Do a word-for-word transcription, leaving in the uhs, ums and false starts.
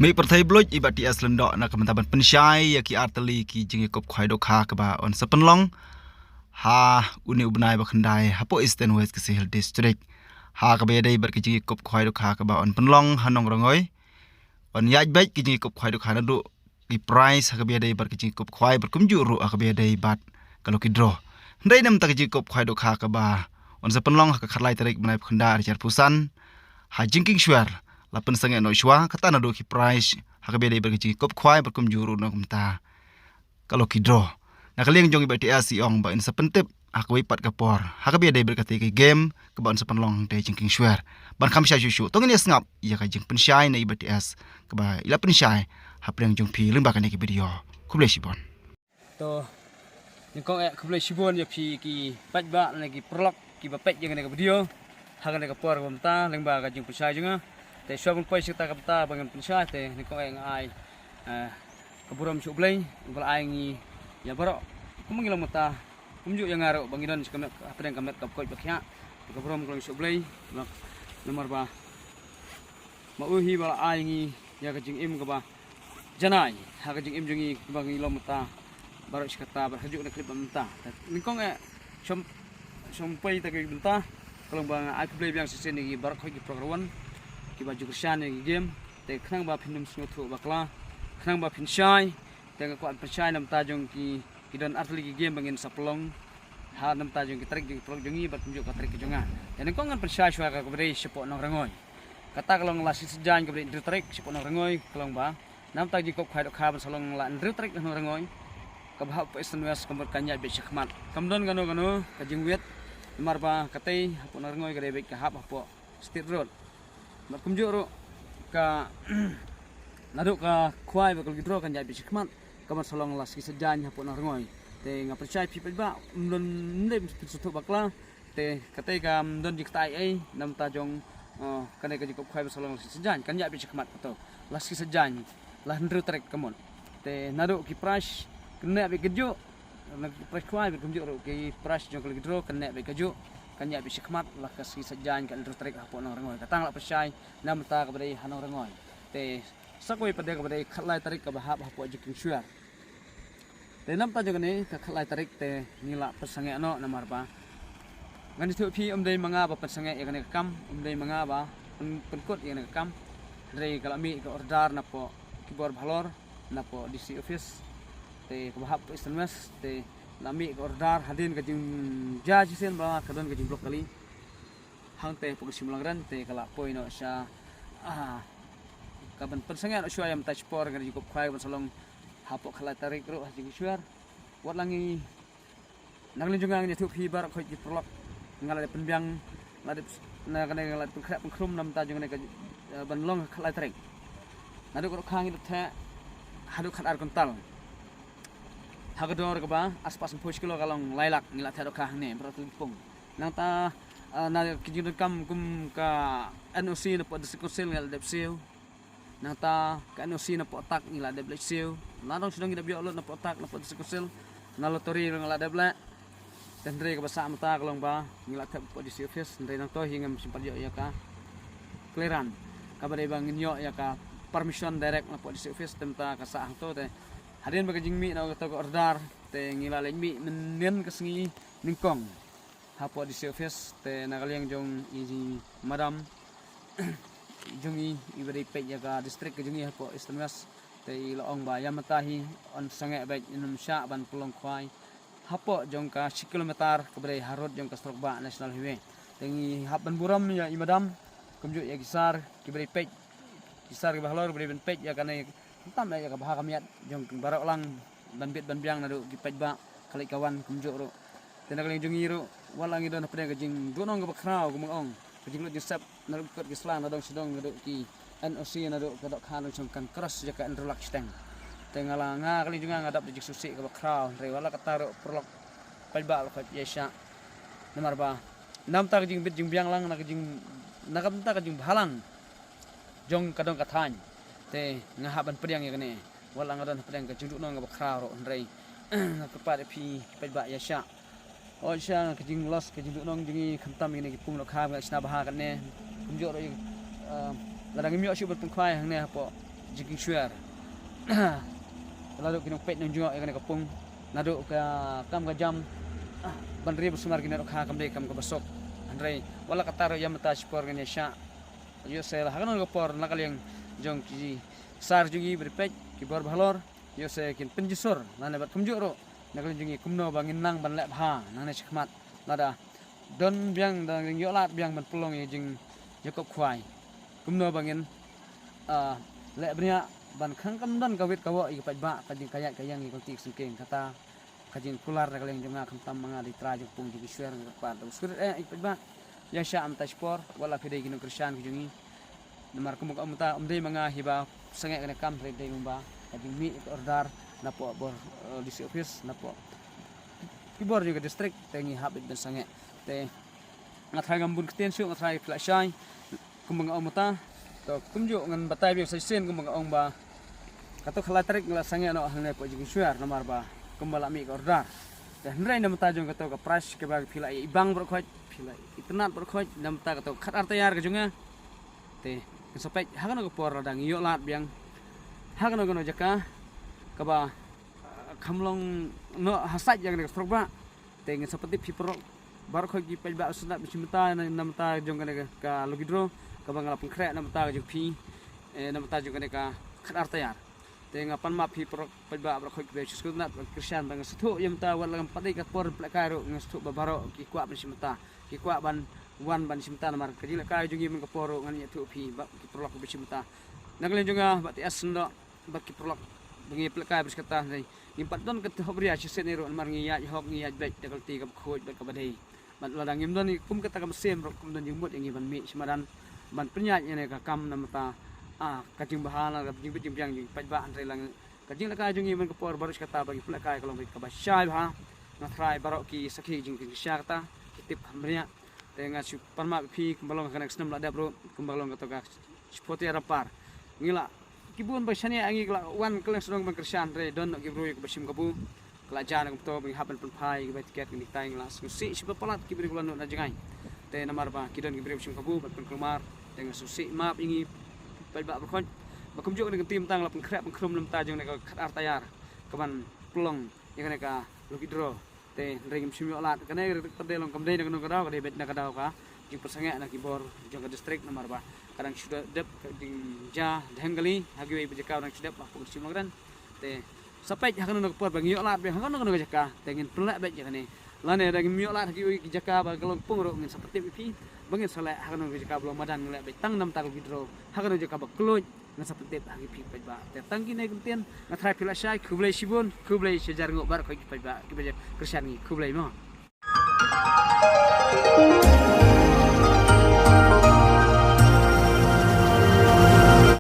Mih pyrthei bluit, i Bah T S Lyngdoh na ka bynta ban pynshai ïa ki artylli ki jingïakup khwai dohkha kaba yn sa pynlong ha une u bnai ba khyndai hapoh Eastern West Khasi Hills District. Ha kaba ïadei bad ki jingïakup khwai dohkha kaba yn pynlong ha Nongrangoi, yn ïaid beit ki jingïakup khwai dohkha naduh ki prize ha kaba ïadei bad ki jingïakup khwai bad kumjuh ruh ha kaba ïadei bad ka lucky draw. Hynrei namar ka jingïakup khwai dohkha kaba yn sa pynlong ha ka khatlai tarik bnai ba khyndai ar hajar arphew san ha Jingkieng Shwer, la pynsangeh noh shuwa kata naduh ki prize ha kaba ïadei bad ki jingïakup khwai bad kumjuh ruh na ka bynta ka lucky draw. Na ka liang jong i Bah T S i ong ba yn sa pyntip ha kawei pat ka por ha kaba ïadei bad katei ka game kaba yn sa pynlong hangtei Jingkieng Shwer. Ban kham shai shuh shuh, to ngin ïa sngap ïa ka jingpynshai na i Bah T S kaba i la pynshai hapdeng jong phi lyngba kane ka video. Khublei shibun. To, nyngkong eh khublei shibun ïa phi ki paidbah ne ki paralok kiba peit ïa kane ka video ha kane ka por kaba mynta lyngba ka jingpynshai jong nga. Te shuwa ban poi sha kata ka bynta ba ngan pynshai, te nyngkong eh nga ai, eh, ka burom sha U Blei uba la ai ngi ïa baroh kumba ngi long mynta, kumjuh ïa nga ruh ba ngi don sha ka met, hapdeng ka met ka koit ba khiah. Ka burom ka long sha U Blei namar ba ma u hi ba la ai ngi ïa ka jingim kaba janai ha ka jingim jong ngi kaba ngi long mynta, baroh shi katta baroh kajuh na ka khyllipmat mynta. Te nyngkong eh shuwa, shuwa ban poi ïa kata ka bynta, ka long ba nga ai khublei biang shisien ïa ki baroh khoit ki paralok ruh kiba ju kyrshan ïa ki game. Te khnang ba phin ym sngewthuh bakla, khnang ba phin shai, te nga kwah ban pynshai na ka bynta jong ki, ki don artylli ki game ba ngin sa pynlong ha na ka bynta jong ki tarik jong ki paralok jong ngi bad kumjuh ka tarik ka jong nga. Te nyngkong ngan pynshai shuwa ka kaba dei shapoh Nongrangoi. Kata ka long la shi saitjaiñ kaba dei hynriew tarik shapoh Nongrangoi, ka long ba na ka bynta ka jingkup khwai dohkha ban sa long la hynriew tarik ha Nongrangoi, kaba hap hapoh Eastern West ka mut kan ïaid beit shakhmat. Kam don kano kano ka jingwit namar ba katei hapoh Nongrangoi ka dei beit ka hap hapoh State Road. Bad kumjuh ruh ka naduh ka khwai bad ka lucky draw kan ïaid beit shakhmat, ka ban sa long la shi saitjaiñ hapoh Nongrangoi. Te nga pynshai ïa phi paidbah, ym don, ym dei phin sngewthuh bakla. Te katei kam don jingktah ei ei na ka bynta jong, eh, kane ka jingkup khwai ban sa long la shi saitjaiñ, kan ïaid beit shakhmat kato. La shi saitjaiñ, la hynriew tarik ka mut. Te naduh ki prize kan ïaid beit kajuh, na ki prize khwai bad kumjuh ruh ki prize jong ka lucky draw kan ïaid beit kajuh, kan ïaid beit shakhmat la ka shi saitjaiñ ka hynriew tarik hapoh Nongrangoi. Kata nga la pynshai na ka bynta kaba dei ha Nongrangoi. Te sa kawei pat de kaba dei khatlai tarik kaba hap hapoh Jingkieng Shwer. Te na ka bynta jong kane ka khatlai tarik te ngi la pynsangeh noh namar ba ngan ïathuh ïa phi, ym dei ma nga ba pynsangeh ïa kane ka kam, ym dei ma nga ba pyn-, pynkut ïa kane ka kam. Hynrei ka la mih ka order napoh ki bor bahalor, napoh D C office, te kaba hap hapoh Eastern West, te la mih ka order hadien ka jingjia shisien ba ka don ka jingblok kali hangtei hapoh ka Shimlangren, te ka la poi noh sha, ah, ka ban pynsangeh noh shuwa ïa mynta shipor ka jingkup khwai ka ban sa long hapoh khatlai tarik ruh ha Jingkieng Shwer. Wat la ngi, na ka liang jong nga ngan ïathuh ïa phi baroh khoit ki paralok, nga la dep pynbiang, la dep, na kane nga la dep pynkhreh pynkhrum na ka bynta jong kane ka, eh, ban long khatlai tarik. Naduh ka dohkha ngi dep theh haduh khatar kuntal. Ha ka dor kaba arspah sanphew shi kilo ka long lai lak, ngi la theh dohkha hangne baroh tylli ki pung. Nangta, eh, na ki jingdonkam kum ka N O C napoh District Council ngi la dep siew. Nangta ka N O C napoh tak ngi la dep leit siew. Nadong shnong ngi dep ïoh lut napoh tak, napoh District Council. Na lottery ruh ngi la dep leh. Te hynrei kaba sah mynta ka long ba ngi la thep hapoh D C office, hynrei nangto hi ngam shym pat ïoh ïa ka clearance, kaba dei ba ngin ïoh ïa ka permission direct napoh D C office. Te mynta ka sah hangto, te hadien ba ka jingmih na kato ka order, te ngi la leit mih mynnin ka sngi nyngkong hapoh D C office. Te na ka liang jong i madam jong i, iba dei peit ïa ka district ka jong i hapoh Eastern West, te i la ong ba ïa mynta hi yn sangeh beit, yn ym shah ban pynlong khwai hapoh jong ka shi kilometer kaba dei ha road jong ka surok bah National Highway. Te ngi hap ban burom ïa i madam, kumjuh ïa ki sir kiba dei peit, ki sir kiba halor ba dei ban peit ïa kane, khamtam ïa ka bha ka miat jong baroh lang ban bit ban biang naduh ki paidbah, ka leit ka wan kumjuh ruh. Te na ka liang jong ngi ruh, wat la ngi don hapdeng ka jingduhnong kaba khraw, kumba nga ong, ka jinglut jingsep naduh ki kot ki sla, nadong shadong, naduh ki N O C, naduh ka dohkha nongshong kan cross ïa ka hynriew lak shiteng. Te nga la, nga ka liang jong nga nga dap da jingsngewsih kaba khraw, hynrei wat la katta ruh paralok paidbah, paralok ïa shah. Namar ba na ka bynta ka jingbit jingbiang lang, na ka jing, na ka bynta ka jingbhalang jong ka dong ka thaiñ, te nga hap ban pdiang ïa kane. Wat la nga don hapdeng ka jingduhnong kaba khraw ruh, hynrei nga kyrpad ïa phi paidbah ïa shah. Oh, sha ka jingloss ka jingduhnong jong ngi, khamtam ïa kine ki pung dohkha ba nga shna bha kane. Kumjuh ruh, eh, lada ngim ïoh shuh ban pynkhwai hangne hapoh Jingkynshuwer. Naduh ki nongpeit nongjngoh ïa kane ka pung, naduh ka kam ka jam, ban ri ba sumar ki naduh kha kam dei kam kaba suk. Hynrei wat la katta ruh ïa mynta shipor ngin ïa shah. Ïoh se la ha kano ka por na ka liang jong ki sar jong ngi ba dei peit ki bor ba halor, ïoh se kin pynjysor lane bad kumjuh ruh na ka liang jong ngi kumno ba ngin nang ban leh bha nangne shakhmat. Lada don biang, da ngin ïoh lad biang ban pynlong ïa jingïakop khwai, kumno ba ngin, ah, leh bniah ban khang kam don ka wit ka woh ïa ki paidbah, ka jingkhaïaid khaïang ïa ka lynti ka syngkien. Kata ka jingkular na ka liang jong nga, khamtam ma nga dei trai jong pung jingkynshuwer, nga kyrpad da u spirit eh ïa ki paidbah. Ïa shah mynta shipor wat la phi dei ki nongkyrshan ki jong ngi. Namar kumba ka ong mynta, ym dei ma nga hi ba sangeh kane ka kam, hynrei dei kumba ka jingmih ka order napoh bor, eh, D C office, napoh ki bor jong ka district, te ngi hap beit ban sangeh. Te nga tharai ngam bun ktien shuh, nga tharai phi lah shai kumba nga ong mynta. To kumjuh ngan batai biang sa shisien kumba nga ong ba kato ka lai tarik nga la sangeh noh hangne hapoh jingkynshuwer namar ba kumba la mih ka order. Te hynrei na bynta jong kato ka price kaba phi la ïa ibang baroh khoit, phi la itynnad baroh khoit, na bynta kato ka khatar tayar ka jong nga. Te ngin sa peit ha kano ka por lada ngi ïoh lad biang ha kano kano jaka kaba, ah, kham long noh ha sait ïa kane ka surok bah. Te ngin sa pyntip phi paralok baroh khoit ki paidbah ba sngewtynnad ba shim bynta na, na bynta jong kane ka, ka lucky draw kaba nga la pynkhreh na bynta ka jong phi, eh, na bynta jong kane ka khatar tayar. Te nga pan map phi paralok paidbah baroh khoit kiba sngewtynnad ba kyrshan ba nga sngewthuh ïa mynta wat la ngam pat dei ka por pynlehkai ruh nga sngewthuh ba baroh ki kwah ban shim bynta, ki kwah ban wan ban shim bynta namar ka jinglehkai jong ngi man ka por ruh ngan ïathuh phi ba ki paralok kiba shim bynta. Na ka liang jong nga Bah T S Syndon bad ki paralok ba ngi pynlehkai ba sngewtynnad, ngim pat don ka thok bria shisien ruh namar ngi ïaid hok ngi ïaid beit da ka lynti kaba khuid bad kaba dei. Bad lada ngim don kum kata ka mynsiem ruh kam don jingmut ïa ngi ban mih sha madan ban pynïaid ïa kane ka kam na bynta, ah, ka jingbha na ka jingbit jingbiang jong ki paidbah, hynrei la ka jinglehkai jong ngi man ka por baroh shi katta ba ngi pynlehkai ka long beit kaba shai bha. Nga tharai baroh ki sakhi jong ka jingshisha kata, ki tip kham bniah. Te nga shu pan map ïa phi kumba long ha kane ka snem la dep ruh, kumba long kato ka Shiphuti Rampar. Ngi la, ki bun ba shaniah ngi ki la wan kylleng shnong ban kyrshan, hynrei don noh ki briew kiba shim kabu, ki la jan kumto ba ngi hap ban pynphai ïa kiba tiket, ngi tai ngi la sngewsih shibun palat ki briew kiba la nud na jngai. Te namar ba ki don ki briew ba shim kabu ban pynkulmar, te nga sngewsih map ïa ngi paidbah baroh khoit. Ba kumjuh kane ka kyntien mynta nga la pynkhreh pynkhrum na bynta jong kane ka khatar tayar kaban pynlong ïa kane ka lucky draw. Te hynrei ngim shym ïoh lad. Kane ka dei long kam dei na kano ka daw, ka dei beit na ka daw ka jingpynsangeh na ki bor jong ka district namar ba ka dang shu dep ka jingjia dheng kali ha kiwei pat jaka, dang shu dep ha pung shim long ren. Te sa peit ha kano kano ka por ba ngi ïoh lad beit ha kano kano ka jaka, te ngin pynleh beit ïa kane. Lane da ngim ïoh lad ha kiwei ki jaka ba ka long pung ruh ngin sa pyntip ïa phi ba ngin sa leh ha kano ka jaka ba long madan, ngin leh beit tang na bynta ka lucky draw ha kano ka jaka ba kylluid. Ngan sa pyntip ha ki phi paidbah. Te tang kine ki kyntien, nga tharai phi la shai, khublei shibun, khublei shihajar nguh baroh khoit ki paidbah kiba kyrshan ngi, khublei mo.